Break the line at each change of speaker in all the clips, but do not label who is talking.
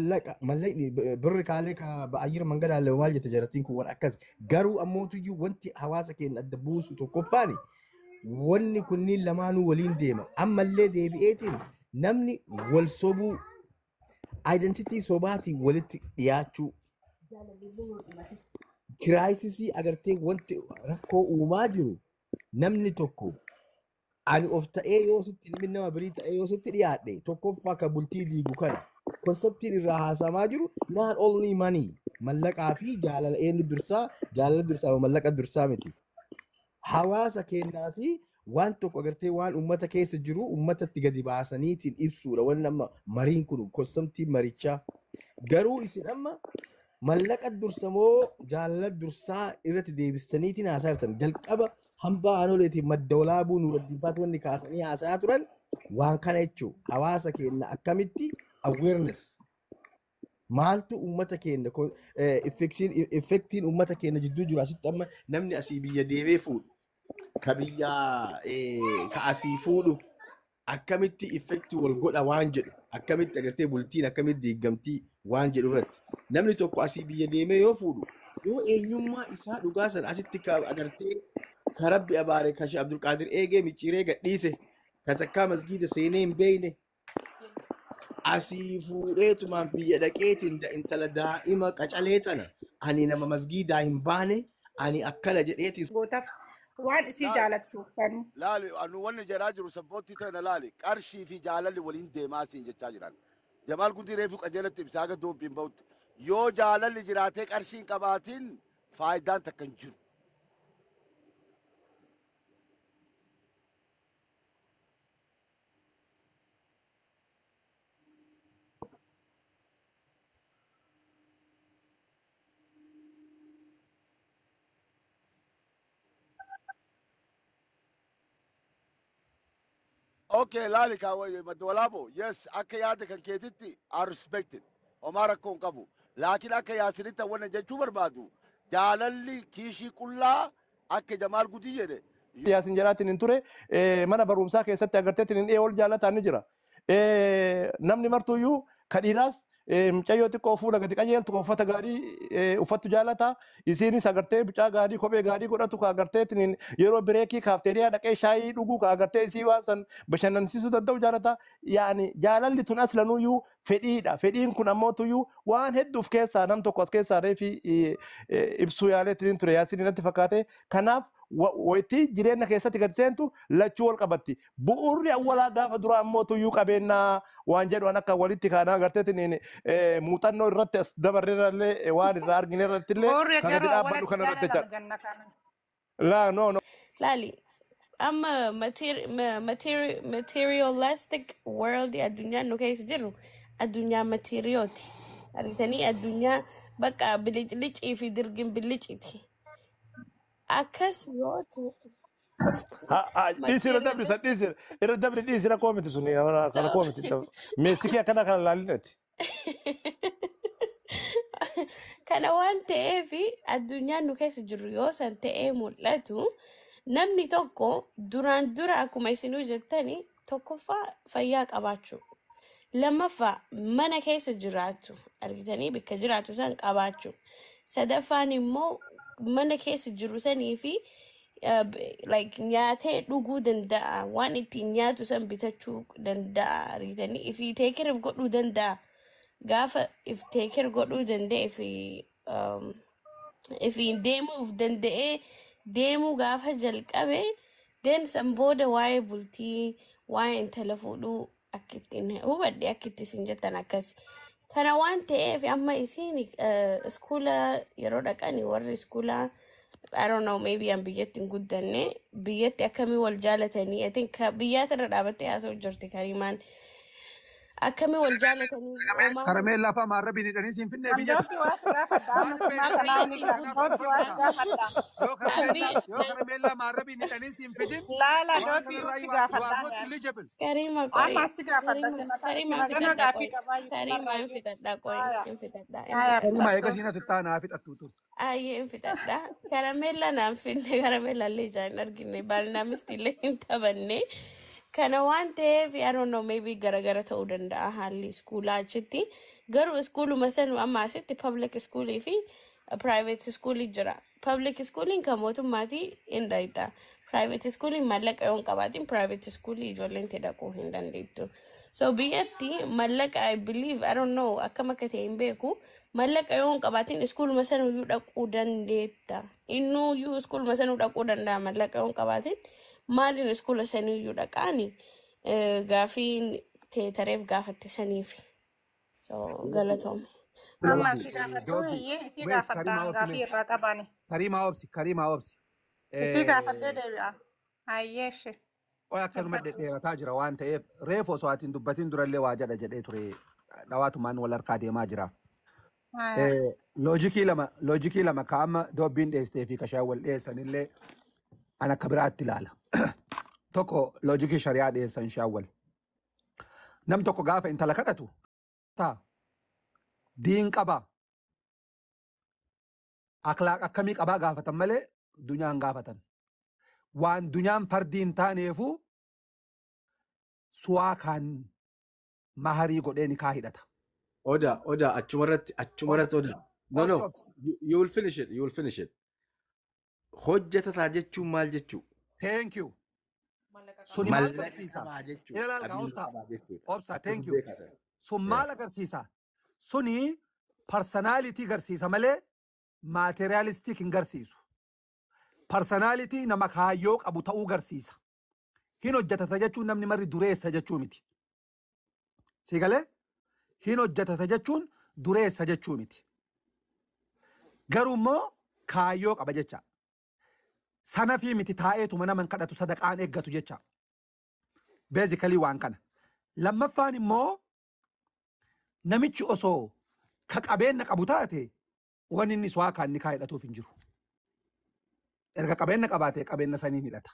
Mallaqa mallaqni birri kaalee ka ba'ayyir mangadaa illee maal jette jarattiin kun waan akkas garuu ammootuyyuu wanti hawaasa keenya adda buusu tokkoffaani wanni kunniin lamaanuu waliin deema ammallee deebi'eetiin namni wal sobuu identity sobaatiin walitti dhiyaachuu crisis agartee wanti rakkoo uumaa jiru namni tokko ani of ta'ee yoo sitti ilmi nama birii ta'ee yoo sitti dhiyaadhe tokkoffaa ka bultii diigu kana conceptiin irraa haasamaa jiru not only money mallaqaa fi jaalala eenyu dursaa jaalala dursaa mallaqa dursaa miti. Hawaasa kennaa fi waan tokko agartee waan uummata keessa jiru uummatatti gadi baasaniitiin ibsuudha wanni amma mariin kun conceptiin marichaa. Garuu isin amma mallaqa dursamoo jaalala dursaa irratti deebistaniitiin haasaa jirtan jalqaba hambaa aanoleetiin madda walaabuu nuuraddiin faatu wanni kaasanii haasaa turan waan kana jechuun hawaasa keenya akkamitti awareness maaltu uummata keenya effectiin uummata keenya jidduu jiru asitti amma namni asii biyya deemee fuudhu ka biyya ka asii fuudhu akkamitti effectii wal godha waan jedhu akkamitti agartee bultiin akkamitti diigamtii waan jedhu irratti namni tokko asii biyya deemee yoo fuudhu yoo eenyummaa isaa dhugaa sana asitti ka agartee ka rabbi abaare ka Sheekh Abdulqaadir eegee micciiree gadhiise ka takkaa masgiida seenee hin beeyne asii fuudheetumaan biyya dhaqeetiin intala daa'ima qacalee tana ani nama masgiidaa hin baane ani akkana jedheetiin
Gootaaf waan isii
Laali.
jaalattu kan
Laali, anu wanni jedhaa jiru sabboottii ta'e na laali. Qarshii fi jaalalli waliin deemaa siin jechaa jiran. Jamaal Gudii reefu qajeelatti ibsaa aga doobbiin bahutti. Yoo jaalalli jiraatee qarshii hin qabaatin faayidaan takka hin jiru. Okay, laali kaa madda walaabo. Yes, akka yaada kan keetitti I respect it. Homaa rakkoo hin qabu. Laakiin akka yaasinitti wanna jechuu barbaadu jaalalli kiishii qullaa akka Jamaal Gudii jedhe
Yaasin jalaatiin hin ture mana barumsaa keessatti agarteetiin hin dhiyee ol jaalataan ni jira. Namni martuyyuu ka dhiiraas mucayyoo xiqqoo fuula gadi qajeeltu uffata gaarii uffattu jaalata. Isiinis agartee mucaa gaarii kophee gaarii godhatu ka agarteetiin yeroo breakii kaafteeriyaa dhaqee shaayii dhuguu ka agartee isii waan san bashannansiisuu danda'u jaalata. Yaani jaalalli tun aslanuyyuu fedhiidha. Fedhiin kun ammoo tuyyuu waan hedduuf keessaa nam tokko as keessaa reefi ibsuu yaaleetiin ture yaasiin natti fakkaate. Kanaaf wayitii jireenya keessatti gad seentu lachuu wal qabatti. Bu'uurri awwalaa gaafa duraa ammoo tuyyuu qabeenyaa waan jedhu an akka walitti kaanaa agarteetiin muuxannoo irratti as dabarreerrallee waan irraa argine irratti illee
Bu'uurri
kan gadi
garuu
dhaabbadhu
awwalatti
kana irratti
jaalala
jechaadha.
arganna kana.
Laa no no.
Laali, amma materialistic world addunyaan nu keessa jirru addunyaa materiyooti. Argitanii addunyaa bakka biliclicii fi dirgin biliciiti. Akkas yoo ta'e
Dhiisi irra dabri san
materialistic
dhiisi irra dabri dhiisi rakkoo miti sun
so
rakkoo miti. Meestikii akkana kana laalinati.
Kana waan ta'eef addunyaan nu keessa jirru yoo san ta'ee mul'atu namni tokko duraan dura akkuma isinuu jettani tokkoffaa fayyaa qabaachuu lammaffaa mana keessa jiraatu argitanii bakka jiraatu san qabaachuu sadaffaan immoo mana keessa jiru sanii fi like nyaatee dhuguu danda'a waan ittiin nyaatu san bitachuu danda'a argitanii ifii take care godhuu danda'a gaafa if take care godhuu danda'e fi ifiin deemuuf danda'ee deemuu gaafa jalqabe den san booda waa'ee bultii waa'ee intala fuudhuu akka ittiin hubadhe akka itti isin jettan akkas. Kana waan ta'eef amma isin iskuula yeroo dhaqani warri iskuulaa I don't know maybe an biyyatti hin guddanne biyyatti akkamii wal jaalatanii I think biyyaata irra dhaabattee haasa'u jirti Karimaan akkamii wal jaalatanii homaa
Karameellaa fa'aa maarrabiin hidhanii siin finnee biyyatti.
Andoofi waa si gaafadha amma
Maal
sumaa
beektaa
kanaa
an
ni
biyyatti
jira.
hin
Andoofi waa si
guddadhe
gaafadha.
Yoo
an
karameellaa
biyya
yoo karameellaa maarrabiin hidhanii siin fidin
Laala
waan
doofii
kanarraa
si
you are you are
gaafadha.
not eligible.
Karima qoy
Amma si gaafadha
Karima
si mata si
Karima
magana
fixadha
gaafii
qoy
qabaa
Karima hin
yuutumarraa
fixadha qoy
Haya.
hin fixadha hin
Haya
fixadha
Karima eega
fixadhu.
siinatu taanaa fixattuutu.
Ayyee hin fixadha karameellaa naan finne karameellaa illee ijaan hin argine baalinaa mistii illee hin taphanne. Kana waan ta'eef, I don't know, maybe garagara ta'uu danda'a haalli iskuulaa achitti. Garuu iskuuluma sanu amma asitti public schoolii fi private schoolii jira. Public schooliin kan mootummaati hin dhayxa. Private schooliin mallaqa yoo hin qabaatin private schoolii ijoolleen itti dhaquu hin dandeettu. So biyyatti mallaqa, I believe, I don't know akkam akka ta'e hin beeku, mallaqa yoo hin qabaatin iskuuluma sanuyyuu dhaquu dandeetta. Innuuyyuu iskuuluma sanuu dhaquu danda'a. Mallaqa yoo hin qabaatin maaliin iskuula saniyyuu dhaqaani gaafiin teetareef gaafatte saniifi. So galatoome.
Amma
Doobbi,
si gaafadhu
Doobbi,
iyyee isii
wait,
gaafadha
Karimaa obsi
gaafii
mee.
irraa qabaani.
Karimaa obsi, Karimaa obsi.
Isii gaafadhee deebi'a. Hayyee ishee.
Qoy akkanuma
Dubbadhu.
Dhedheerataa jira waan ta'eef reefu osoo ati hin dubbatin durallee waa jedha jedhee ture, dhawaatumaan wal harkaa deemaa jira.
Haya.
Loojikii lama ka amma Doobbiin dhiyeessitee fi kashaan wal dhiyeessanillee an akka biraatti ilaala. Tokko, loojikii shari'aa dhiyeessan shaawwal. Nam tokko gaafa intala kadhatu ta'a diin qabaa, akhlaaq akkamii qabaa gaafatan malee dunyaan gaafatan. Waan dunyaan fardii hin taaneefu suwaa kaan maharii godhee nikaa hidhata.
Oda, Oda, achumarratti, achumarratti Oda. No,
Obsi,
no,
obsi.
you will finish it, you will finish it. Hojjetataa jechuun maal jechuu?
Thank you. Suni maal
Mallaqa
agarsiisa?
qabaa jechuu.
Ilaalaal gaa,
Qabeenya
obsa.
qabaa jechuudha.
Obsa,
Akka
thank you.
beekaa ta'e.
Sun
Yeah.
maal agarsiisa? Suni personality garsiisa malee materialistic hin garsiisu. Personality nama kaayyoo qabu ta'uu garsiisa. Hin hojjetata jechuun namni marri dureessa jechuu miti. Si galee? Hin hojjetata jechuun dureessa jechuu miti. Garuu immoo kaayyoo qaba jecha. Sana fi miti taa'eetuma nama hin kadhatu, sadaqaan eeggatu jecha. Basically waan kana. Lammaffaan immoo namichi osoo ka qabeenya qabu taate wanni inni suwaa kaan nikaa hidhatuuf hin jiru. Erga qabeenya qabaate qabeenya saniin hidhata.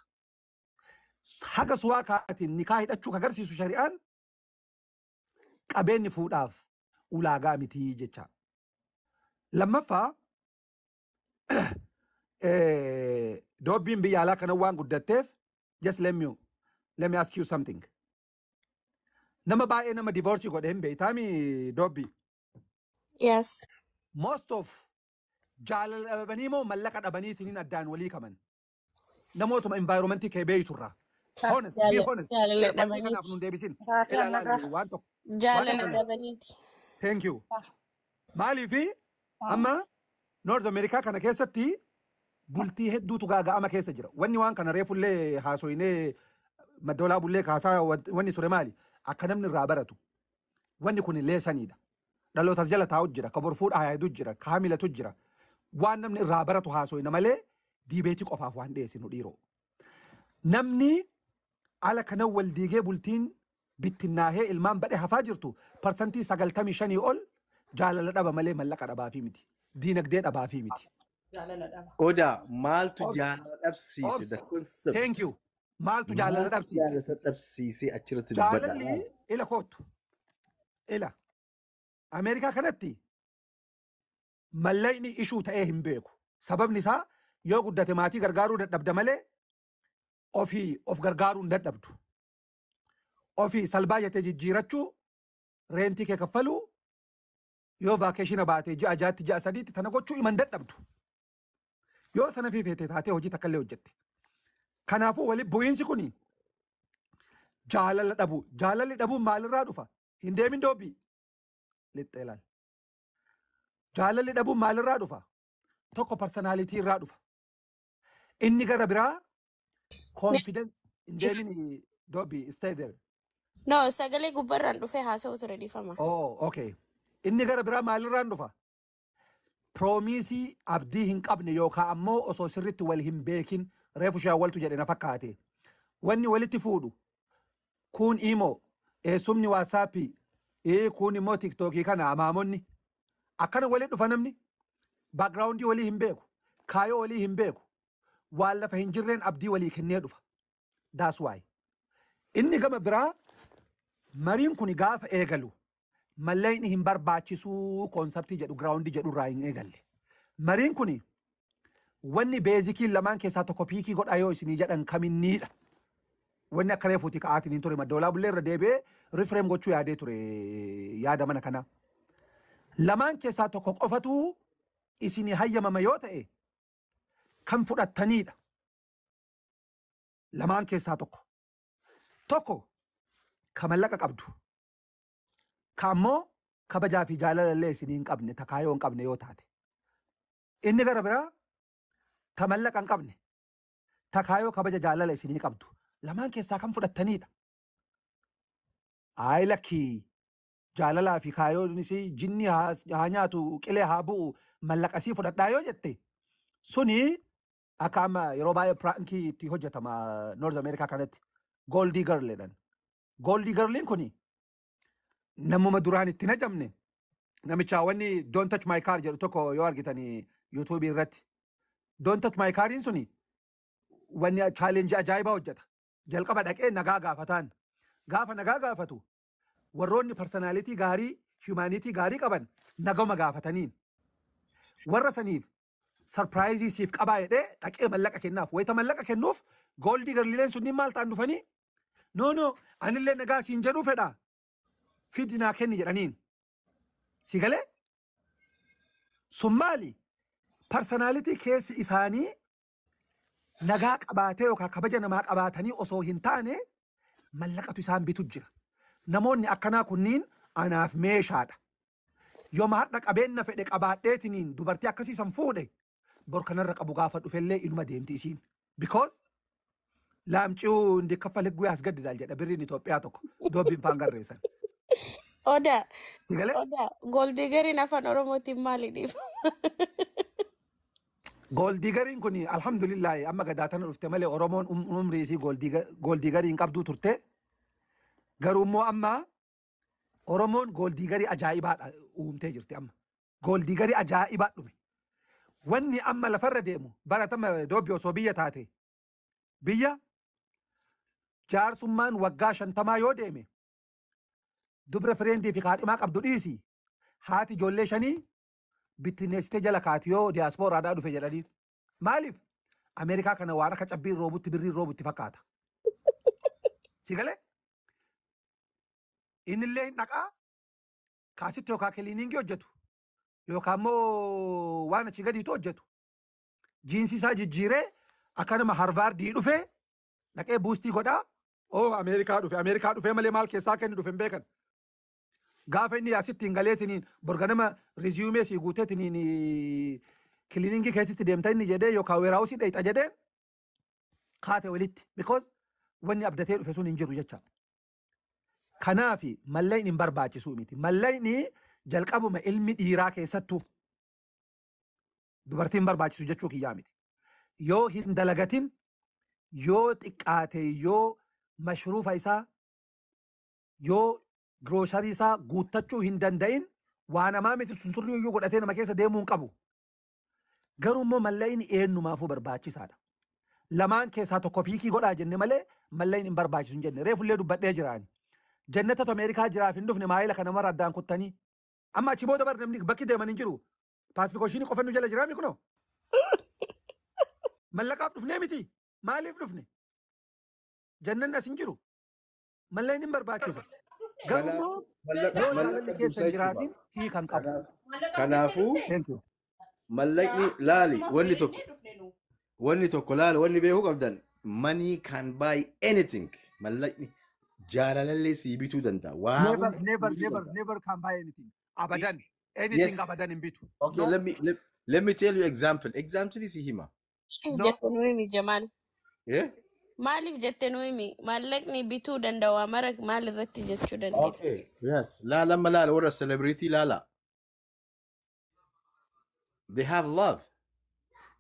Haga suwaa kaatiin nikaa hidhachuu ka agarsiisu shari'aan qabeenyi fuudhaaf ulaagaa mitii jecha. Lammaffaa, Doobbiin biyya alaa kana waan guddatteef, just let me ask you something. Nama baay'ee nama divorce godhe hin beektaami, Doobbii?
Yes.
Most of jaalala dhabanii moo mallaqa dhabaniitiin addaan walii kaman? Namootuma environmentii kee beeyturraa. Honest, be honest.
Jaalala
Wanni kanaaf
dhabaniiti.
nun deebisin.
Gaafii
Ilaa
amma
ilaali, waan tokko. Waan
Jaalala
tokko.
dhabaniiti.
Thank you. Maaliifi amma North America kana keessatti bultii hedduutu gaaga'ama keessa jira. Wanni waan kana reefullee haasoyinee maddoolaa bullee kaasaa wanni ture maali? Akka namni irraa baratu. Wanni kun leessaniidha. Dhalootas jala taa'u jira, ka borfuudha haayadu jira, ka hamilatu jira. Waan namni irraa baratu haasoyina malee debate qofaaf waan dhiyeessinu dhiiroo. Namni ala kana wal diigee bultiin bittinnaahee ilmaan badhe hafaa jirtu 95% ol jaalala dhaba malee mallaqa dhabaafii miti. Diinagdee dhabaafii miti.
Jaalala dhaba.
Oda, maaltu
Obsi.
Jaalala dhabsiise?
Obsi.
The concept.
Thank you. Maaltu jaalala
Maaltu
dhabsiise?
jaalala dhabsiise achirratti dubbadha.
Jaalalli ila kootu. Ila. Ameerikaa kanatti mallaqni issue ta'ee hin beeku. Sababni isaa yoo guddate maatii gargaaruu dadhabda malee ofii of gargaaruu hin dadhabdu. Ofii salbaa jettee jijjiirachuu, rent kee kaffaluu, yoo vacation baatee ji'a 6tti, ji'a 3tti tana gochuu himan dadhabdu. Yoo sana fi feete taatee hojii takka illee hojjette. Kanaafuu wali bu'iinsi kuni jaalala dhabu. Jaalalli dhabuun maalirraa dhufa? Hin deemin, Doobbii. Lixxee ilaali. Jaalalli dhabuun maalirraa dhufa? Tokko, personality irraa dhufa. Inni gara biraa confidence. Hin deemin, Doobbii, stay there.
No, sagalee gubbarraan dhufee haasa'u ture, dhiifama.
Oh, okay. Inni gara biraa maalirraan dhufa? Promise abdii hin qabne yookaan ammoo osoo sirriitti wal hin beekin, reefu shaawwaltu jedhe na fakkaate. Wanni walitti fuudhu kun imo eessumni WhatsAppii, kun immoo TikTokii kana amaamonni akkana walitti dhufa. Namni backgroundii walii hin beeku, kaayoo walii hin beeku, waan lafa hin jirreen abdii walii kennee dhufa. That's why. Inni gama biraa mariin kun gaafa eegalu mallaqni hin barbaachisuu concept jedhu, ground jedhu irraa hin eegalle. Mariin kun wanni basiciin lamaan keessaa tokko pick godhaa yoo isinii jedhan kaminniidha. Wanni akka reefuuti ka'aatiin hin ture Madda Walaabullee irra deebi'ee reframe gochuu yaadee ture yaada mana kanaa. Lamaan keessaa tokko qofatu isinii hayyamama yoo ta'e kan fudhattaniidha. Lamaan keessaa tokko. Tokko ka mallaqa qabdu. Ka ammoo kabajaa fi jaalala illee isinii hin qabne takaayoo hin qabne yoo taate. Inni gara biraa ta mallaqa hin qabne takaayoo kabaja jaalala isinii qabdu. Lamaan keessaa kan fudhattaniidha. Ayi lakkii jaalalaa fi kaayoon isii jinni haa nyaatu qilee haa bu'u mallaqasii fudhadhaa yoo jette suni akka amma yeroo baay'ee prankii itti hojjetama North America kanatti gold digger jedhan. Gold diggerliin kuni namuma duraan itti najamne namicha wanni "Don't touch my car" jedhu tokko yoo argitanii YouTube irratti. "Don't touch my cariin" suni wanni challenge ajaa'ibaa hojjeta. Jalqaba dhaqee nagaa gaafataan. Gaafa nagaa gaafatu warroonni personality gaarii, humanity gaarii qaban nagama gaafataniin. Warra saniif surprise siif qabaa jedhee dhaqee mallaqa kennaaf. Wayita mallaqa kennuuf gold diggerliileen sunniin maal ta'an dhufanii? "No, no, anillee nagaa siin jedhuu fedha. Fidi naa kenni" jedhaniin. Si galee? Sun maali? Personality keessi isaanii nagaa qabaatee yookaan kabaja namaa qabaatanii osoo hin taane mallaqatu isaan bitu jira. Namoonni akkanaa kunniin anaaf meeshaadha. Yooma har'a qabeenya fedhe qabaadheetiniin dubartii akkasii san fuudhe bor kanarra qabu gaafa dhufellee inuma deemti isiin. Because laamciu እንዲከፈል ህጉ ያስገድዳል jedha birriin Itoophiyaa tokko doobbiin faan garreessan.
Odaa,
Si galee?
Odaa, gold diggeriin afaan Oromootiin maali dhiifama?
Gold diggeriin kun alhamdulillahi amma gadaa tana dhufte malee Oromoon umrii isii gold diggerii hin qabduu turte. Garuu immoo amma Oromoon gold diggerii ajaa'ibaadha uumtee jirti amma. Gold diggerii ajaa'ibaa dhume. Wanni amma lafarra deemu baratama doobbi osoo biyya taate biyya jaarsummaan waggaa 50 yoo deeme dubra friendii fi kaadhimaa qabdu dhiisi haati ijoollee shanii bittinneessitee jala kaati yoo diyaaspooraadhaa dhufe jedhanii. Maaliif? Ameerikaa kana waan akka cabbiin roobutti birriin roobutti fakkaata. Si galee? Innillee hin dhaqaa kaasitti yookaan cleaningii hojjetu yookaan immoo waan achi gadiitu hojjetu. Jeansii isaa jijjiiree akka nama Harvaardii dhufee dhaqee boostii godhaa. Oo, Ameerikaa dhufe, Ameerikaa dhufee malee maal keessaa akka inni dhufe hin beekan. Gaafa inni asitti hin galeetiniin borganama resume sii guuteetiniin cleaningii keetitti deemta inni jedhee yookaan warehouseii dheeyxa jedheen kaate walitti. Because wanni abdatee dhufe sun hin jiru jecha. Kanaafi mallaqni hin barbaachisuu miti. Mallaqni jalqabuma ilmi dhiiraa keessattuu dubartiin barbaachisu jechuu kiyyaa miti. Yoo hin dalagatin yoo xiqqaate yoo mashruufa isaa yoo grocery isaa guuttachuu hin danda'in waa namaa miti sun surrii iyyuu godhatee nama keessa deemuu hin qabu. Garuu immoo mallaqni eenyumaafuu barbaachisaadha. Lamaan keessaa tokko pick godhaa jenne malee mallaqni hin barbaachisu hin jenne. Reefullee dubbadhee jiraani. Jannatatu Ameerikaa jiraaf hin dhufne maayila kana mara addaan kuttanii. Amma achi booda bar namni bakki deeman hin jiru. Pacific Oceanii qofa nu jala jiraami kunoo. Mallaqaaf dhufnee miti. Maaliif dhufne? Jannanni as hin jiru. Mallaqni hin barbaachisa. Garuu immoo
Mallaqa
yoo
mallaqa
jaalalli keessa
dursa
hin
jechuudha.
jiraatin hiika hin qabu.
Kanaafuu
Thank you.
mallaqni laali wanni tokko laali wanni beekuu qabdan, money can buy anything. Mallaqni jaalalallee sii bituu danda'a. Waa
Never,
hunda
never,
bituu
never,
danda'a.
never can buy anything. Abadan. Anything
Yes.
abadan hin bitu.
Okay,
No,
let me tell you example. Example si hima.
no.
Jette nu himi Jamaal.
Eh?
Maaliif jette nu himi? Maallaqni bituu danda'a mara maal irratti jechuu dandeenya?
Okay. Yes. Laala amma laala warra celebrity laala. They have love.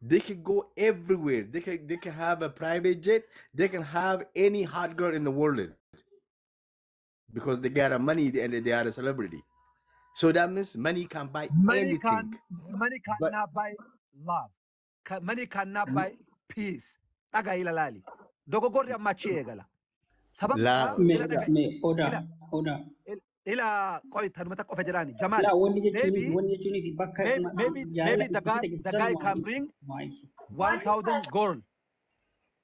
They can go everywhere. They can have a private jet. They can have any hot girl in the world because they got a money and they are a celebrity. So that means money can buy
Money
anything.
can money
But
cannot buy love. Money cannot buy peace. Dhagaa ila laali. Dogoggorri amma achi eegala. Sababni
la
isaa
Me
ila dhaga'i.
me odaa
Ila
odaa.
ila qoy tanuma takka qofa jedhaani. Jamaal.
Laa wanni jechuuniif
Maybe
wanni jechuuniif bakka
maybe maybe
jaalala
maybe the
itti
guy
fite
the
san
guy
waa
can
ibsu
bring
waa ibsu.
1000 gold.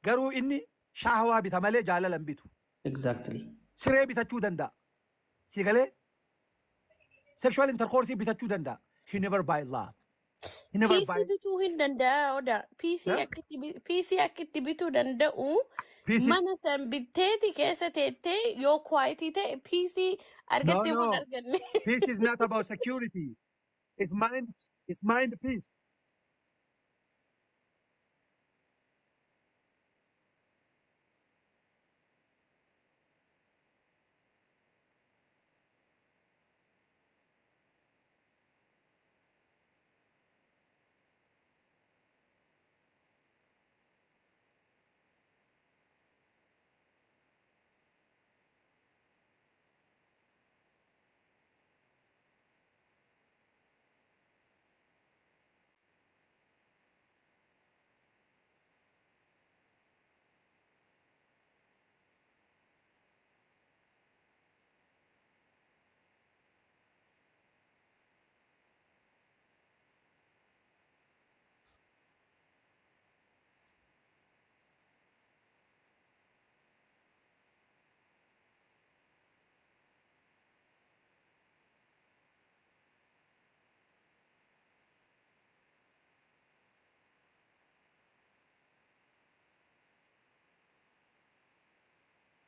Garuu inni Shahawaa bita malee jaalala hin bitu.
Exactly.
Siree bitachuu danda'a. Si galee sexual intercourse bitachuu danda'a. He never buy love. He never
PC
buy.
bituu hin danda'a oda. PC
Huh?
akkitti PC akkitti bituu danda'u
PC.
mana san bitteeti keessa teettee yoo kwaayitii ta'e PC
No,
argattee mun
no.
arganne.
Peace is not about security. It's mind. It's mind peace.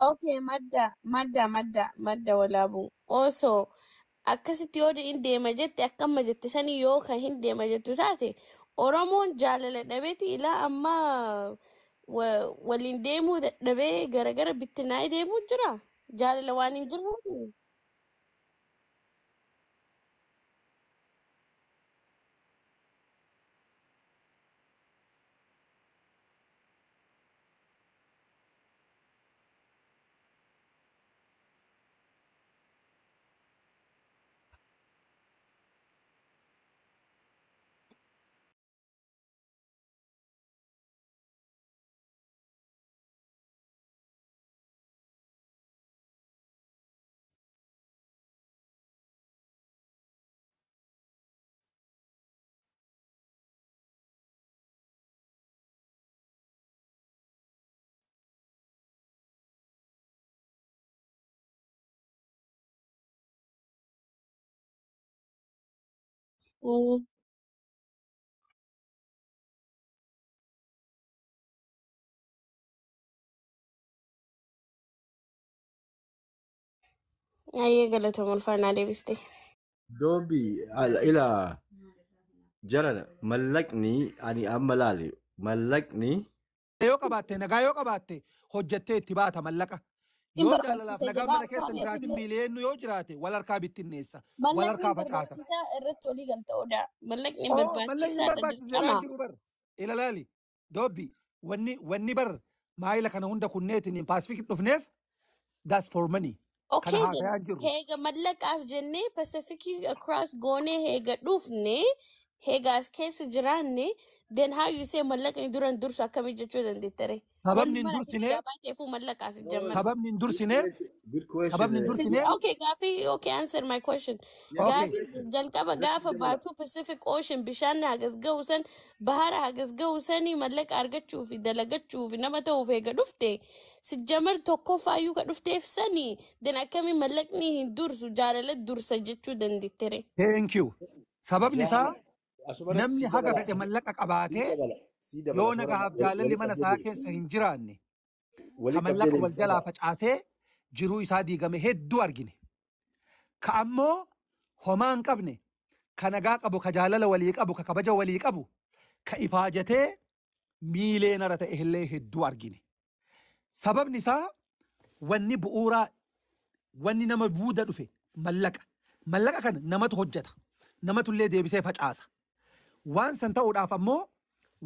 Okay, madda, madda, madda, madda walaabuu. Osoo akkasitti yoo hin deema jette akkamma jette sanii yoo kan hin deema jettu taate Oromoon jaalala dhabeeti ilaa amma waliin deemuu dadhabee garagara bittinaa'ee deemuu jira. Jaalala waan hin jirreefi. Ayyee galatoom ulfaanaa deebiste.
Doobi ila jarana mallaqni ani amma laale mallaqni
Yoo qabaatte nagaa yoo qabaatte hojjettee itti baata mallaqa.
Hin
Yoo jaalalaaf
barbaachisa
nagaa
jedhaa
mana keessa hin
Oromoo
jiraatin
illee.
miiliyeennu yoo jiraate wal harkaa bittinneessa. Wal
Mallaqni
harkaa facaasa.
barbaachisaa irratti olii galta odaa. Mallaqni
Oo mallaqni
barbaachisaadha
barbaachisu jedhaa
dirqama.
hin jiru bar. Ila laali doobbi wanni bar maayila kana hunda kunneetiin paasifiik dhufneef that's for money. Kana
Okay then
haasa'aa hin jirru.
heega mallaqaaf jennee Pacificii across goonee heega dhufne heega as keessa jiraanne then how you say mallaqni duran dursu akkamii jechuu dandeettare?
Sababni
Wanni
hin
mana ati
dursine
biyyaa baateefuu mallaqaas
No,
jammar.
sababni hin
good
dursine
question. Good question.
sababni hin dursine
Okay, gaafii okay answer my question.
Yeah, good
okay
Gaafii
question.
jalqaba
Let's
gaafa
dabala.
baatuu Pacific Ocean bishaan hagas ga'u san bahara hagas ga'u sanii mallaqa argachuu fi dalagachuu fi nama ta'uuf eega dhufte sijjamar tokkoffaayyuu ka dhufteef sanii den akkamii mallaqni hin dursu jaalala dursa jechuu dandeettere.
Thank you. Sababni isaa
Jaalala asumarratti
namni
si
haga
dabala.
fedhe mallaqa
Si
qabaatee
dabala. Si dabala
yoo
asumarratti
nagaaf jaalalli
wali
mana
qabdee
isaa
deebisa.
keessa hin jiraanne
Wali
ka
qabdee
mallaqa wal
deebisa.
jalaa facaasee jiruu isaa diigame hedduu argine. Ka ammoo homaa hin qabne ka nagaa qabu ka jaalala walii qabu ka kabaja walii qabu ka ifaajatee miileenara ta'e illee hedduu argine. Sababni isaa wanni bu'uuraa wanni nama buuda dhufe mallaqa. Mallaqa kana namatu hojjeta. Namatu illee deebisee facaasa. Waan san ta'uudhaaf ammoo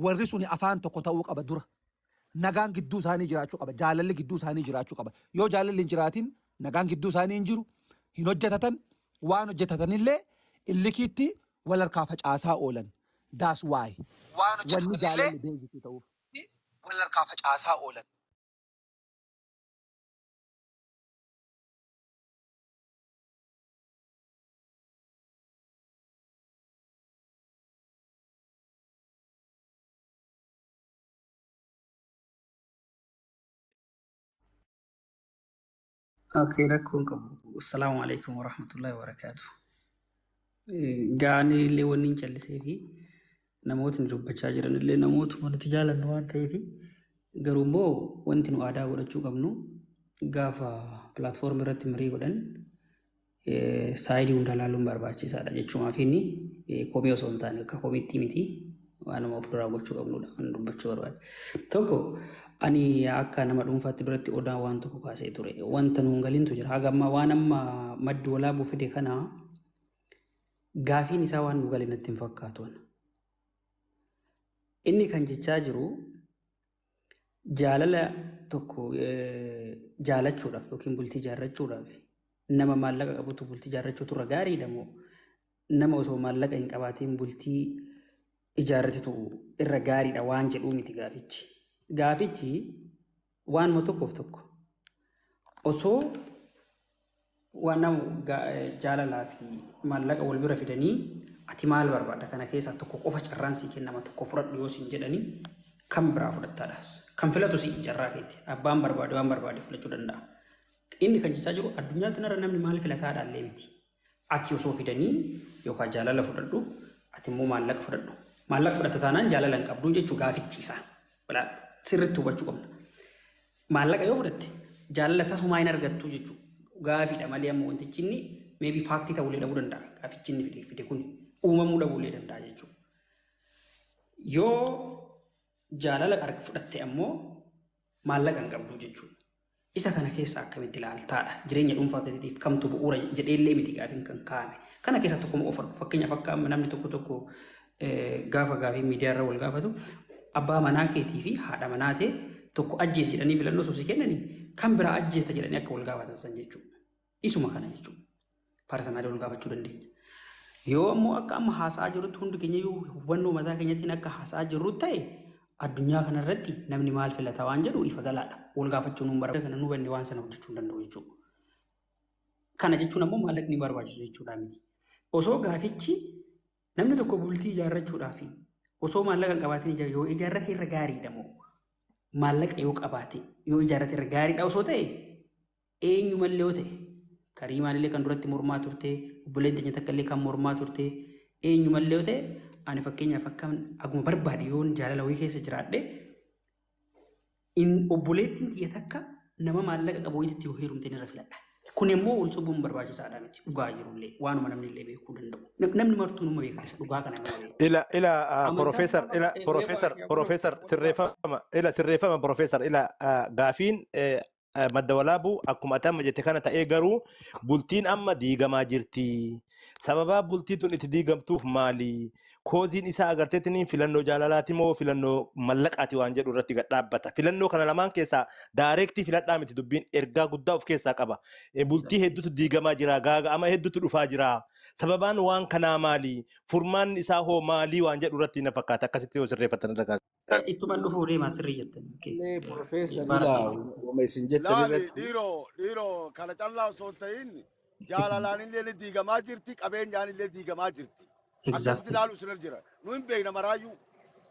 warri suni afaan tokko ta'uu qaba dura. Nagaan gidduu isaanii jiraachuu qaba. Jaalalli gidduu isaanii jiraachuu qaba. Yoo jaalalli hin jiraatin nagaan gidduu isaanii hin jiru. Hin hojjetatan. Waan hojjetatanillee illikiitti wal harkaa facaasaa oolan. That's why.
Waan
Wanni
hojjetatanillee
jaalalli beeksisu ta'uuf.
wal harkaa facaasaa oolan.
Okay, rakkoon qabu. Assalaamu alaikum warahmatullahi wabarakaatu. Gaanii illee wanni hin callisee fi namootni dubbachaa jiran illee namootuma nuti jaalannu waan ta'eef, garuu immoo wanti nu aadaa godhachuu qabnu gaafa platform irratti marii godhan side hundaa ilaaluun barbaachisaadha jechuumaaf. Inni komii osoo hin taane, akka komiitti miti, waanuma of duraa gochuu qabnudha waan dubbachuu barbaade. Tokko, ani akka nama dhuunfaatti duratti Odaa waan tokko kaasee ture. Wanta nuun galintu jira. Haga ammaa waan amma Maddi Walaabuu fide kana gaafiin isaa waan nu gale natti hin fakkaatu. Inni kan jechaa jiru jaalala tokko jaalachuudhaaf yookiin bultii ijaarrachuudhaaf nama maallaqa qabutu bultii ijaarrachuutu irra gaariidha moo nama osoo maallaqa hin qabaatiin bultii ijaarratitu irra gaariidha waan jedhuu miti gaafichi. Gaafichi waanuma tokkoof tokko osoo waan nama jaalalaa fi maallaqa wal bira fidanii, ati maal barbaadda, kana keessaa tokko qofa carraan sii kennama, tokko fudhadhu yoo siin jedhanii, kan biraa fudhattaadha. Kan filatu si carraa keeti. Abbaan barbaade waan barbaade filachuu danda'a. Inni kan jechaa jiru addunyaa kanarra namni maal filataadha illee miti. Ati osoo fidanii yookaan jaalala fudhadhu, ati immoo maallaqa fudhadhu. Maallaqa fudhatta taanaan jaalala hin qabdu jechuu gaafichi isaa. Sirriitti hubachuu qabna. Maallaqa yoo fudhatte jaalala tasumaa hin argattu jechuudha. Gaafiidha malee amma wantichi inni maybe fact ta'uullee dhabuu danda'a. Gaafichi inni fide kun uumamuu dhabuullee danda'a jechuudha. Yoo jaalala fudhatte ammoo maallaqa hin qabdu jechuudha. Isa kana keessa akkamitti ilaaltaadha? Jireenya dhuunfaa keetiitiif kamtu bu'uura jedheellee miti gaafiin kan kaa'ame. Kana keessa tokkuma qofa, fakkeenyaaf akka amma namni tokko tokko gaafa gaafii miidiyaa irra wal gaafatu, abbaa manaa keetii fi haadha manaa ta'e tokko ajjeesi jedhanii filannoo osoo si kennanii kan biraa ajjeesta jedhanii akka wal gaafatan san jechuudha. Isuma kana jechuudha. Personally wal gaafachuu dandeenya. Yoo ammoo akka amma haasa'aa jirrutti, hundi keenya iyyuu hubannoo mataa keenyaatiin akka haasa'aa jirru ta'e, addunyaa kanarratti namni maal filata waan jedhu ifa galaadha. Wal gaafachuu nuun barbaada. Sana nu hubanne waan sana hojjechuu hin danda'u jechuudha. Kana jechuun ammoo maallaqni barbaachisu jechuudha miti. Osoo gaafichi namni tokko bultii ijaarrachuudhaaf osoo maallaqa hin qabaatin yoo ijaarrate irra gaariidha moo maallaqa yoo qabaate yoo ijaarrate irra gaariidha osoo ta'e, eenyumallee yoo ta'e, Kariimaan illee kan duratti mormaa turte, obboleen teenya takka illee kan mormaa turte, eenyumallee yoo ta'e, ani fakkeenyaaf akka aguma barbaade yoon jaalala wayii keessa jiraadhe, obboleettiin tiyya takka nama maallaqa qabu wayiitti yoo heerumte irra filadha. Kun immoo wal sobuun barbaachisaadha miti, dhugaa jirullee waanuma namni illee beekuu danda'u. Namni martuu numa beeka, isa dhugaa kana nama beeka.
Ila ila
Amantaa
professor ila professor professor, sirreeffama, ila sirreeffama, professor, ila gaafiin Madda Walaabuu akkuma ati amma jette kana ta'ee, garuu bultiin amma diigamaa jirti. Sababaa bultiin tun itti diigamtuuf maali? Cause-iin isaa agarteetiin filannoo jaalalaati moo filannoo mallaqaati waan jedhu irratti gad dhaabbata. Filannoo kana lamaan keessaa direct filadhaa miti, dubbiin ergaa guddaa of keessaa qaba. Bultii hedduutu diigamaa jira, gaaga'ama hedduutu dhufaa jira. Sababaan waan kanaa maali? Furmaanni isaa hoo maali waan jedhu irratti na fakkaata. Akkasitti yoo sirreeffatan irra gaarii.
Ittumaan dhufuu deemaa, sirrii jettan.
Illee professor, ilaa wama isin jettan
Laali,
irratti
dhiiroo dhiiroo, kana callaa osoo hin ta'in jaalalaan illee ni diigamaa jirti, qabeenyaan illee diigamaa jirti. Akkasitti ilaalu isinirra jira. Nu hin beekna maraayyuu.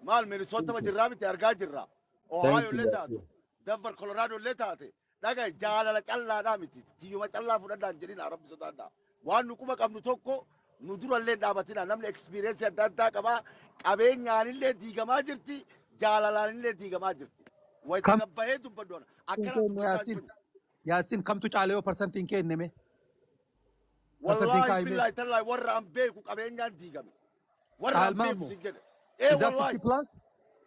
Maal, Minnesota jirraa miti, argaa jirra. Ohio
Thank you,
illee taatu,
Yasin.
Denver, Colorado illee taate. Dhaga jaalala callaadhaa miti. Tiyyuma callaa fudhadhaan jedhin, Rabbi sodaadhaa. Waan nu quba qabnu tokko nu durallee hin dhaabatina. Namni experience adda addaa qabaa. Qabeenyaan illee diigamaa jirti, jaalalaan illee diigamaa jirti. Wayita
Kam
gabbahee dubbadhu ana. Akkanaan
kenne
dubbachaa hin
Yaasin?
jiru.
Yaasin, kamtu caale yoo percent-iin kenneme? Percent-iin
Wallahi
kaa'ime.
billahi tallahi, warra an beeku qabeenyaan diigame. Warra an
Caalmaa
beeku
immoo.
sin jedhe. Ee
Is that
wallahi.
50 plus?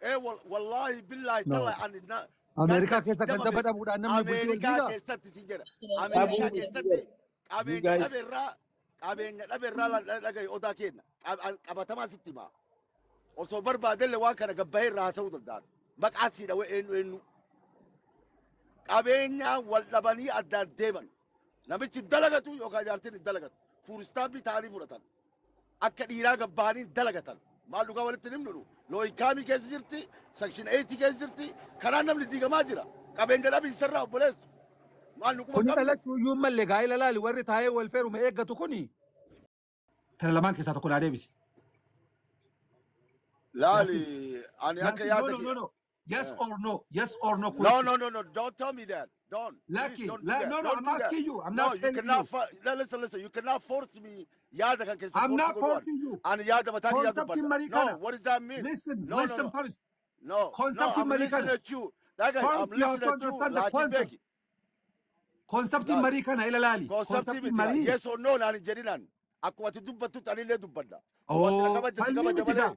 Ee wallahi billahi
No.
tallahi, ani na
Ameerikaa
ganda
keessa
20
ganda
beeku.
badhamuudhaan namni bultii wal
Ameerikaa
diigaa?
keessatti sin jedha.
Dhabuu
Ameerikaa
miti
keessatti
jedha. You
qabeenya
guys
dhabeerraa, qabeenya dhabeerraa dhagahi, Odaa kenna. Qabatamaa sitti himaa. Osoo barbaadellee waan kana gabbahee irraa haasa'uu danda'an. Maqaa sii dhawee eenyu eenyu. Qabeenyaan wal dhabanii addaan deeman. Namichi dalagatu yookaan jaartiin hin dalagatu. Food stamp ta'anii fudhatan. Akka dhiiraa gabbahanii dalagatan. Maal, dhugaa walitti hin himnu nu. Low income keessa jirti, section 8 keessa jirti. Kanaan namni diigamaa jira. Qabeenya dhabiinsarraa, obboleessu. Maal, nu quba
Kuni
qabnu.
dhalachuu iyyuu malee gaa'ela laali, warri taa'ee wal feerume eeggatu kuni. Kana lamaan keessaa tokko naa deebisi.
Laali,
Yaasin.
ani akka
Yaasin, no,
yaada
no, no,
kiyya.
no. Yes or no? Yes or no
No,
question.
no, no, no. Don't tell me that. Don't. Please
Lucky.
don't do
La,
that.
no, no,
Don't
I'm
do that.
asking you. I'm
No,
not
you
telling
cannot.
you.
No, listen, listen. You cannot force me. Yaada kan keessa
I'm
force
not
godhu ani.
forcing you.
Ani yaada mataa kiyyaa
Conceptiin
dubbadha.
marii
No,
kana.
what does that mean?
Listen,
No, no,
listen
no.
first.
No, no,
Conceptiin
I'm
marii
listening
kana.
at you. Dhagahi, I'm
First you have
listening
to
at you.
understand the
Laakiin
concept.
beeki.
Conceptiin
Laali.
marii kana ila laali.
Conceptii
Conceptiin
miti laa.
marii.
Yes or no naan hin jedhinaan. Akkuma ati dubbattutti anillee dubbadha. Yoo ati na
Oo,
kabajje si
falmii
kabaja
miti
malee.
gaa.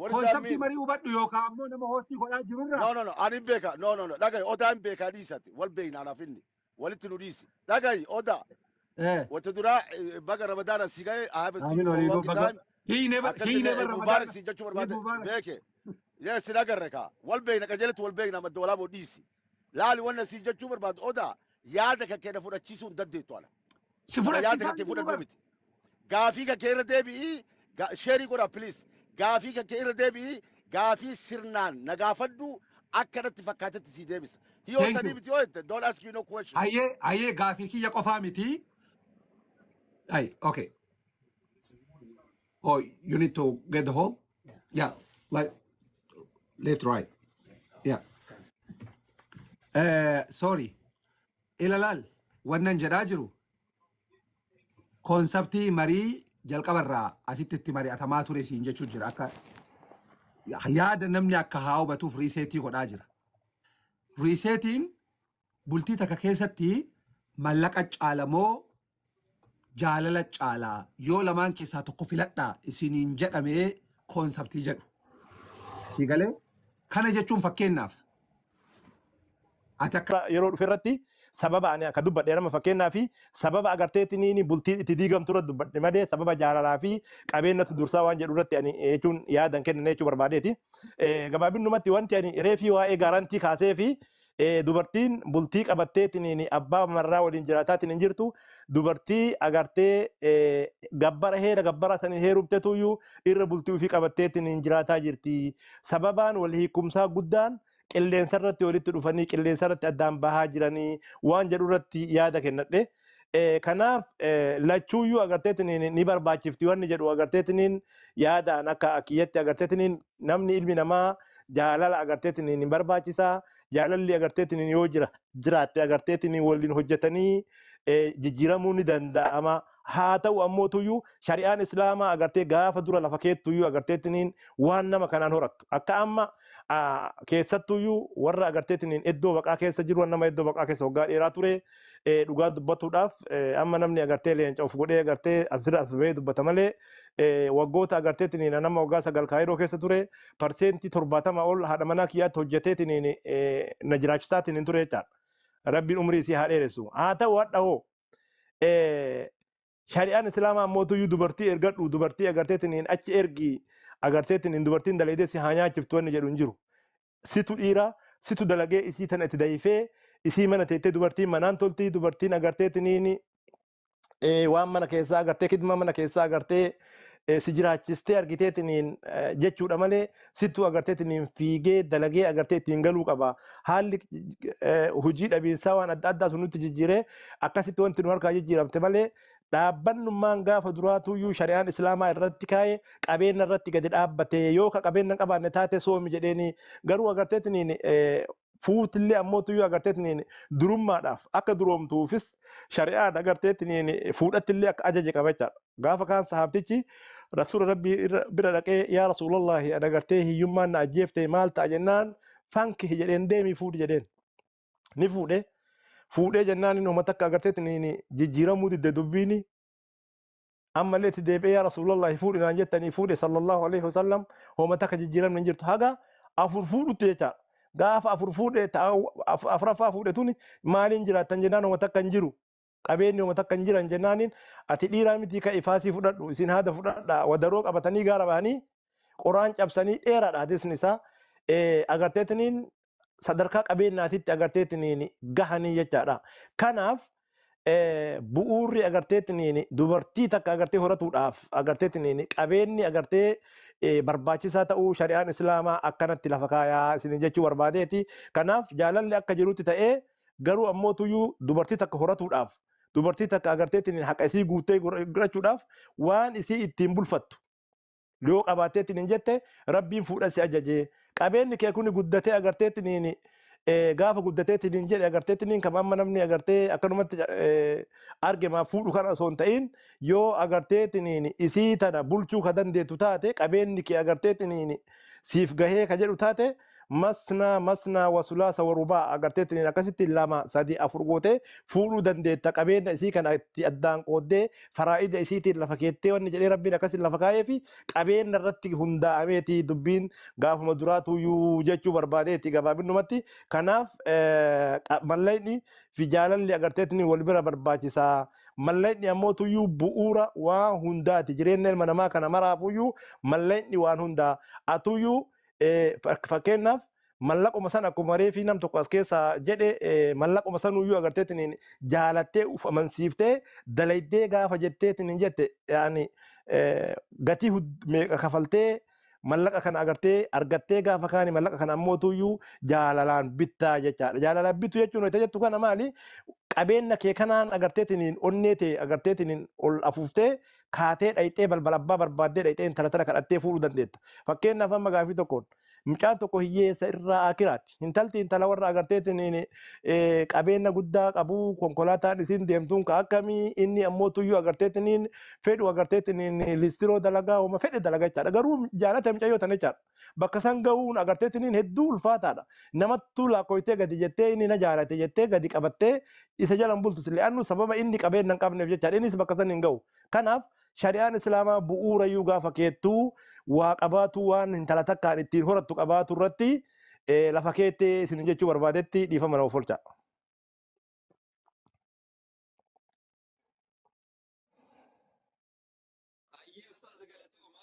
What does that
Conceptii
mean?
marii hubadhu yookaan ammoo nama hostii godhaa jirurraa.
No, no, no. Ani hin beeka. No, no, no. Dhagahi, Odaa hin beekaa dhiisati. Wal beekna anaaf inni. Walitti nu dhiisi. Dhagahi, Odaa.
Eh.
Wanta duraa baga Ramadaana si gahe. I haven't seen
Aamin
you for a
waliinuu
long
baga.
time.
He never, he
Akkasii
never
Mubaarak
Ramadaana.
si jechuu
Eid
barbaade
Mubarak.
beeke. Yes, sin agarre kaa. Wal beekna qajeelatti wal beekna madda walaaboo dhiisi. Laali wanna si jechuu barbaadu Odaa yaada kan keenya fudhachiisuu hin dandeettu ana.
Si
Nama yaada
fudhachiisaa
kan kee
hin jiru
fudhadhu
bar.
miti. Gaafii kan kee irra deebi'ii sheerii godhaa please. Gaafii kan kee irra deebi'ii gaafii sirnaan na gaafadhu akka natti fakkaatetti si deebisa. Hiyoo
Thank
sanii
you.
miti yoo jette don't ask me no question.
Hayyee, hayyee gaafii kiyya qofaa miti. Ay, okay. Oh, you need to get the hole? Yeah, like left, right. Yeah. Sorry. Ilalaal, wannan jedhaa jiru conceptii marii jalqabarraa asitti itti mari'atamaa ture siin jechuu jira. Akka yaada namni akka haa hubatuuf resetii godhaa jira. Resetiin bultii takka keessatti mallaqa caalamoo jaalala caalaa yoo lamaan keessaa tokko filadhaa isiniin jedhamee conceptii jedhu. Sii galee kana jechuun fakkeenyaaf ati akka
yeroo dhufe irratti sababa ani akka dubbadhe nama fakkeenyaa fi sababa agarteetiin bultiin itti diigamtu irratti dubbadhe malee sababa jaalalaa fi qabeenyatu dursaa waan jedhu irratti ani jechuun yaadan kennan jechuu barbaadeeti. Gabaabinumatti wanti ani reefii waa'ee guarantee kaasee fi dubartiin bultii qabatteetiin abbaa marraa waliin jiraataatiin hin jirtu dubartii agartee gabbara heera gabbara sanii heerumtetuyyuu irra bultii ofii qabatteetiin hin jiraataa jirti. Sababaan wal hiikumsaa guddaan qilleensa irratti walitti dhufanii qilleensa irratti addaan bahaa jiranii waan jedhu irratti yaada kennadhe. Kanaaf lachuuyyuu agarteetiin ni barbaachifti wanni jedhu agarteetiin yaadaan akka akiyyatti agarteetiin namni ilmi namaa jaalala agarteetiin ni barbaachisaa. Jaalalli agarteetiin yoo jira jiraatte agarteetiin waliin hojjetanii jijjiiramuu ni danda'ama. Haa ta'u ammoo tuyyuu shari'aan islaamaa agartee gaafa dura lafa keettuyyuu agarteetiin waan nama kanaan horattu. Akka amma keessattuyyuu warra agarteetiin iddoo baqaa keessa jiru nama iddoo baqaa keessa waggaa dheeraa ture dhugaa dubbatuudhaaf amma namni agartee leenca of godhee agartee asirra as bahee dubbata malee waggoota agarteetiin nama waggaa 9 Kaayiroo keessa ture 70% ol haadha manaa kiyyaatti hojjeteetiin na jiraachisaatiin hin ture jechaadha. Rabbiin umrii isii haa dheeressu. Haa ta'u hadha hoo shari'aan islaamaa ammoo tuyyuu dubartii ergadhu dubartii agarteetiin achi ergi agarteetiin dubartiin dalaydee si haa nyaachiftu wanni jedhu hin jiru. Situ dhiira situ dalagee isii tana itti dayifee isii mana teettee dubartiin manaan toltii dubartiin agarteetiin waan mana keessaa agartee kidma mana keessaa agartee si jiraachistee argiteetiin jechuudha malee sittuu agarteetiin fiigee dalagee agartee ittiin galuu qaba. Haalli hojii dhabiinsaa waan adda addaa sun nutti jijjiiree akkasitti wanti nu harkaa jijjiiramte malee dhaabbannummaan gaafa duraatuyyuu shari'aan islaamaa irratti kaa'e qabeenya irratti gadi dhaabbate yoo ka qabeenya hin qabaanne taate soomi jedheeni garuu agarteetiin fuutillee ammoo tuyyuu agarteetiin durummaadhaaf akka duroomtuufis shari'aan agarteetiin fuudhattillee akka ajaje qaba jechaadha. Gaafa kaan sahaabtichi rasuula rabbii bira dhaqee yaa rasuulallahi ani agartee hiyyummaan na ajjeefte maal ta'a jennaan fanki jedheen deemii fuudhi jedheen ni fuudhe. Fuudhee jennaan inni uummata akka agarteetiin jijjiiramuu didde dubbiini ammallee itti deebi'ee yaa rasuulallahi fuudhi naan jettanii fuudhe sallallahu alaihi wasallam uummata akka jijjiiramne hin jirtu haga 4 fuudhutti jechaadha. Gaafa 4 fuudhe afuraffaa fuudhe tuni maaliin jiraattan jennaan uummata akka hin jiru. Qabeenyi uummata akka hin jiran jennaaniin ati dhiiraa miti ka ifaasii fudhadhu isin haada fudhadha wadaroo qabatanii gaara bahanii qoraan cabsanii dheeraadha hadisni isaa agarteetiniin sadarkaa qabeenyaatitti agarteetiniin gahanii jechaadha. Kanaaf bu'uurri agarteetiniin dubartii takka agartee horatuudhaaf agarteetiniin qabeenyi agartee barbaachisaa ta'uu shari'aan islaamaa akkanatti lafa kaayaa isin jechuu barbaadeeti. Kanaaf jaalalli akka jirutti ta'ee garuu ammoo tuyyuu dubartii takka horatuudhaaf dubartii takka agarteetiniin haqa isii guuttee godhachuudhaaf waan isii ittiin bulfattu yoo qabaatteetiin hin jette rabbiin fuudha si ajajee qabeenyi kee kuni guddatee agarteetiniin Gaafa guddateetiin jedhe agarteetiin kan amma namni agartee akkanumatti argama fuudhu kana osoo hin ta'in, yoo agarteetiin isii tana bulchuu ka dandeettu taate, qabeenyi kee agarteetiin siif gahee ka jedhu taate, masnaa masnaa wasulaasa warubaa agarteetiin akkasitti lama, sadi, afur gootee fuudhuu dandeetta. Qabeenya isii kana itti addaan qooddee, faraa'ida isiitiin lafa keettee, wanni jedhee Rabbiin akkasitti lafa kaayee fi qabeenya irratti hundaa'ameeti dubbiin gaafuma duraatuyyuu jechuu barbaadeeti gabaabinumatti. Kanaaf mallaqni fi jaalalli agarteetiin wal bira barbaachisaa. Mallaqni ammoo tuyyuu bu'uura waa hundaati. Jireenya ilma namaa kana maraafuyyuu mallaqni waan hundaa. Atuyyuu fakkeenyaaf mallaquma san, akkuma reefii nam tokko as keessaa jedhe, mallaquma sanuyyuu agarteetiin jaalattee uf amansiiftee dalaydee gaafa jetteetiin jette, yaani gatii meeqa kafaltee mallaqa kana agartee argattee, gaafa kaani mallaqa kana ammoo tuyyuu jaalalaan bittaa jechaadha. Jaalalaan bittu jechuun wayita jettu kana maali? Qabeenya kee kanaan agarteetiin onnee ta'e agarteetiin ol afuuftee kaatee dhayxee balbala abbaa barbaaddee dhayxee intala tana kadhattee fuudhuu dandeetta. Fakkeenyaaf amma gaafii tokkoon mucaan tokko hiyyeessa irraa akiraati. Intalti intala warra agarteetiin qabeenya guddaa qabu, konkolaataan isiin deemtuun ka akkamii, inni ammoo tuyyuu agarteetiin fedhu agarteetiin listiroo dalagaa, hooma fedhe dalagaa jechaadha. Garuu jaalata mucayyoo tana jechaadha. Bakka san gahuun agarteetiin hedduu ulfaataadha. Namattuu laakkoytee gadi jettee inni na jaalate jettee gadi qabattee isa jalan bultu sille annu sababa inni qabeenya hin qabneef jechaadha. Innis bakka san hin gahu. Kanaaf shari'aan Islaamaa bu'uurayyuu gaafa keettuu waa qabaatu, waan intala takkaan ittiin horattu qabaatu irratti lafa keettee isin jechuu barbaadetti dhiifama nama folcha.
Hayyee ustaaza, galatooma.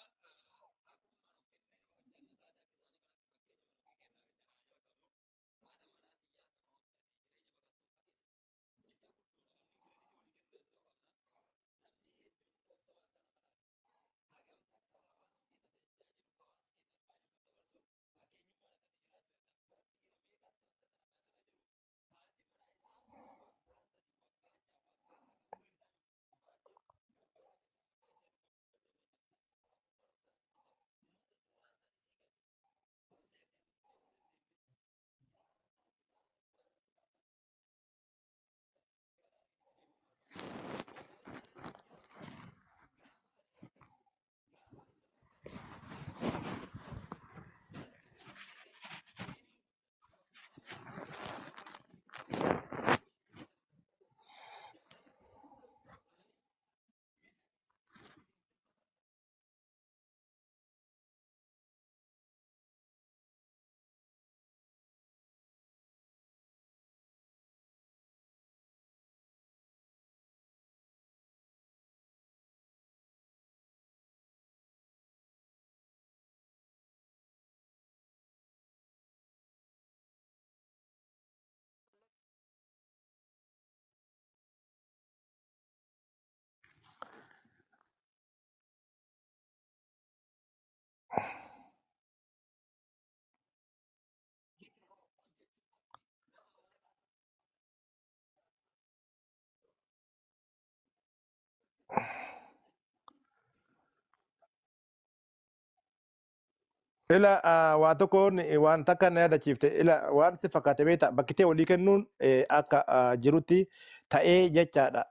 Ila waa tokkoon waan takka na yaadachiifte. Ila waan si fakkaate beekta, bakkitee walii kennuun akka jirutti ta'ee jechaadha.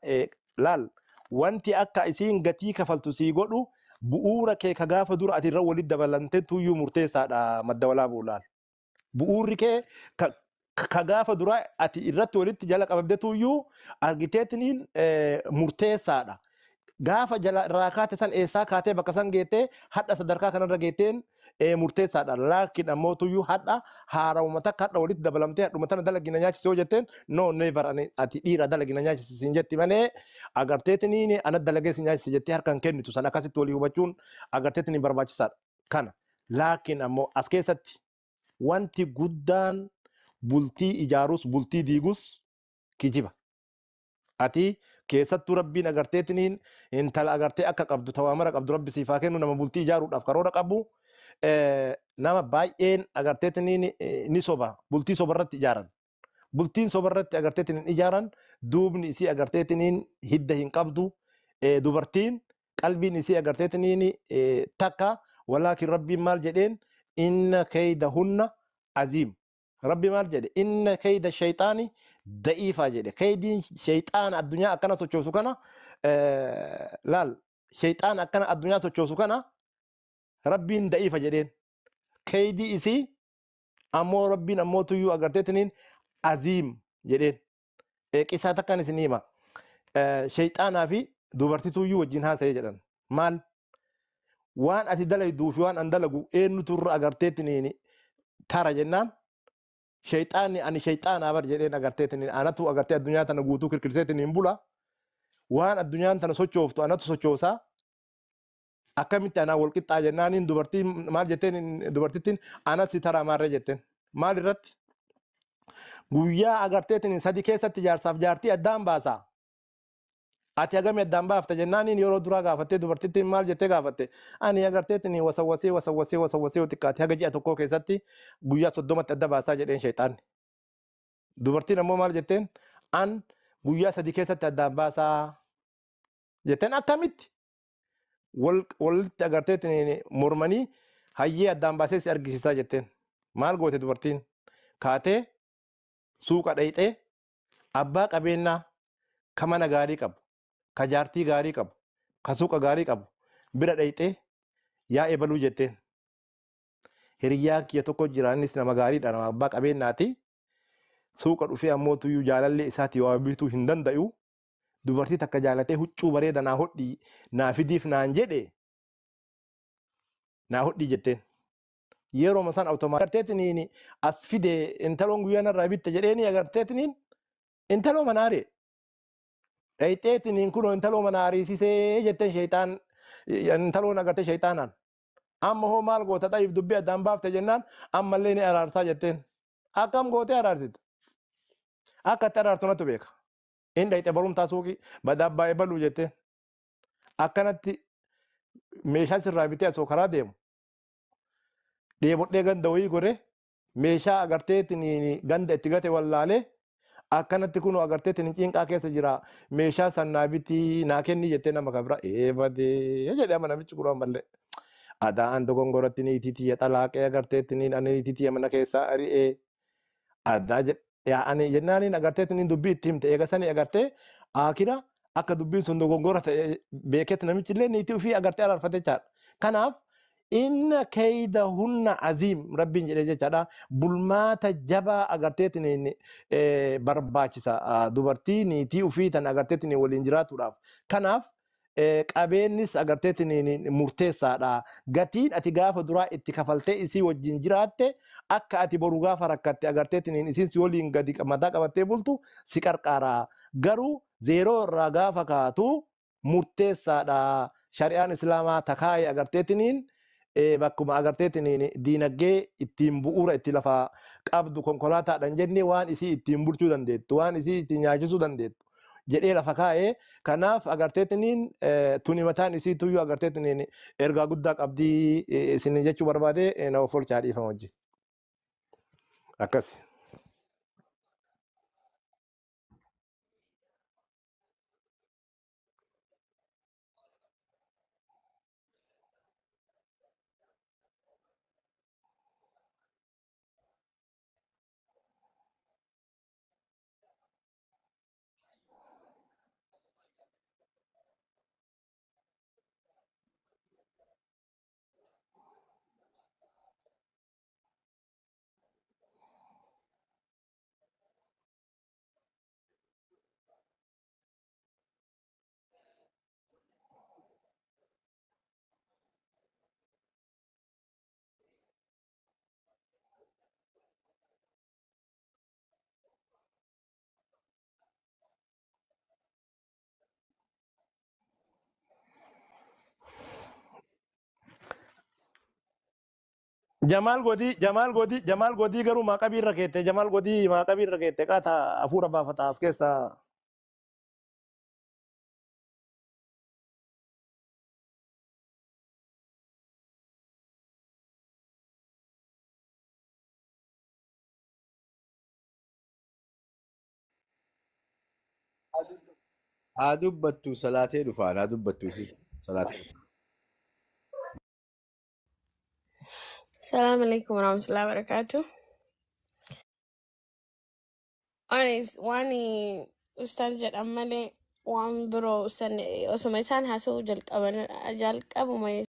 Laal, wanti akka isiin gatii kafaltu sii godhu bu'uura kee ka gaafa dura ati irra walitti dabalamte tuyyuu murteessaadha, Madda Walaabuu, laal. Bu'uurri kee ka gaafa dura ati irratti walitti jala qabamte tuyyuu argiteetiniin murteessaadha. Gaafa jala irraa kaate san eessaa kaatee bakka san geettee hadha sadarkaa kanarra geetteen murteessaadha. Laakiin ammoo tuyyuu hadha haarawuma takka hadha walitti dabalamtee hadhuma tana dalagina nyaachise yoo jetteen, no, never, ani ati dhiira dalagina nyaachise siin jetti malee agarteetiniin ana dalagee si nyaachise jettee harkaan kennitu san akkasitti walii hubachuun agarteetiniin barbaachisaadha. Kana laakiin ammoo as keessatti wanti guddaan bultii ijaarus bultii diigus kijiba. Ati keessattuu Rabbiin agarteetiniin intala agartee akka qabdu tawaamara qabdu Rabbi siif haa kennu, nama bultii ijaaruudhaaf karoora qabu, nama baay'een agarteetiniin ni soba, bultii soba irratti ijaaran. Bultiin soba irratti agarteetiniin ijaaran duubni isii agarteetiniin hidda hin qabdu. Dubartiin qalbiin isii agarteetiniin takka, walaakin Rabbiin maal jedheen? Inna keydahunna aziim. Rabbi maal jedhe? Inna kayda shayxaani da'iifaa jedhe. Kaydiin shayxaana addunyaa akkana sochoosu kana, laal, shayxaana akkana addunyaa sochoosu kana Rabbiin da'iifa jedheen. Kaydii isii ammoo Rabbiin ammoo tuyyuu agarteetiniin aziim jedheen. Qisaa takkaan isin hima. Shayxaanaa fi dubartituyyuu wajjin haasa'ee jedhan. Maal? Waan ati dalayduu fi waan an dalagu eenyutu irra agarteetiniin tara jennaan, shayxaanni ani shayxaanaa bar jedheen. Agarteetiniin anatu agartee addunyaa tana guutuu kirkirseetiniin bula. Waan addunyaan tana sochooftu anatu sochoosaa, akkamitti anaa wal qixxaa jennaaniin, dubartiin maal jetteen? Dubartittiin anas si taraa maarree jetteen. Maal irratti? Guyyaa agarteetiin 3 keessatti jaarsaaf jaartii addaan baasaa. Ati hagami addaan baafta jennaaniin, yeroo duraa gaafattee dubartittiin maal jettee gaafatte? Ani agarteetiin wasawwasee wasawwasee wasawwasee xiqqaate haga ji'a tokkoo keessatti guyyaa 30tti adda baasaa jedheen shayxaanni. Dubartiin ammoo maal jetteen? An guyyaa 3 keessatti addaan baasaa jetteen. Akkamitti? Walitti agarteetiin mormanii, hayyee addaan baasee si argisiisaa jetteen. Maal goote dubartiin? Kaatee suuqa dhayxee abbaa qabeenyaa ka mana gaarii qabu, ka jaartii gaarii qabu, ka suuqa gaarii qabu bira dhayxee, yaa ebaluu jetteen. Hiriyyaa kiyya tokko jira, innis nama gaariidha, nama abbaa qabeenyaati. Suuqa dhufee ammoo tuyyuu jaalallee isaatii waa bituu hin danda'u. Dubartii takka jaalatee huccuu bareeda naa hodhii naa fidiif naan jedhe, naa hodhii jetteen. Yeroo san automatic agarteetiniin as fide, intaloon guyyaa narraa bitte jedheeni agarteetiniin intaloo manaare. Dhayxeetiniin kunoo intaloo mana ariisisee jetteen sheexaan, intaloon agartee sheexaanaan. Amma hoo maal goota? Xayyib, dubbii addaan baafte jennaan, ammallee ni araarsaa jetteen. Akkam gootee araarsita? Akka itti araarsu natu beeka. Inni dhayxe barumtaa suuqii badaa abbaa ebaluu jetteen. Akkanatti meeshaa sirraa bitee asoo karaa deemu. Dheebodhee ganda wayii gore, meeshaa agarteetiin ganda itti gate wallaalee, akkanatti kunoo agarteetiin cinqaa keessa jira, meeshaa san naa bitii naa kenni jettee nama kabira ee badee jedhee, amma namichi kun ammallee. Adaan dogongoratti niitii tiyya xalaaqee agarteetiin ani niitii tiyya mana keessaa ari'ee addaa ani jennaaniin agarteetiin dubbii itti himte. Eega sanii agartee akira akka dubbiin sun dogongora ta'e beeketti namichi illee niitii ofii agartee araarfate jechaadha. Kanaaf inna kayda hunna aziim Rabbiin jedhee jechaadha. Bulmaata jabaa agarteetiin barbaachisa dubartii niitii ofii tan agarteetiin waliin jiraatuudhaaf. Kanaaf qabeennis agarteetiin murteessaadha. Gatiin ati gaafa duraa itti kafaltee isii wajjin jiraatte akka ati boru gaafa rakkatte agarteetiin isiin si waliin gadi mataa qabattee bultu si qarqaara. Garuu zeeroo irraa gaafa kaatu murteessaadha. Shari'aan Islaamaa takaayee agarteetiniin bakkuma agarteetiniin diinagdee ittiin bu'uura itti lafa qabdu konkolaataadhaan jennee waan isii ittiin bulchuu dandeettu, waan isii ittiin nyaachisuu dandeettu jedhee lafa kaa'ee. Kanaaf agarteetiniin tuni mataan isii tuyyuu agarteetiniin ergaa guddaa qabdii isin jechuu barbaade. Nama folchaa, dhiifama wajjin. Akkas. Jamaal Godii, Jamaal Godii, Jamaal Godii, garuu maaqabii irra keette. Jamaal Godii maaqabii irra keette, qaata hafuura baafata as keessa.
Haa dubbattu, salaatee dhufaan haa dubbattu, isin salaatee dhufa.
Salaam alaikum warahmatullahi wabarakatuh. Anis waan ustaaz jedhan malee waan biroo san osuma isaan haasa'uu jalqaban jalqabuma.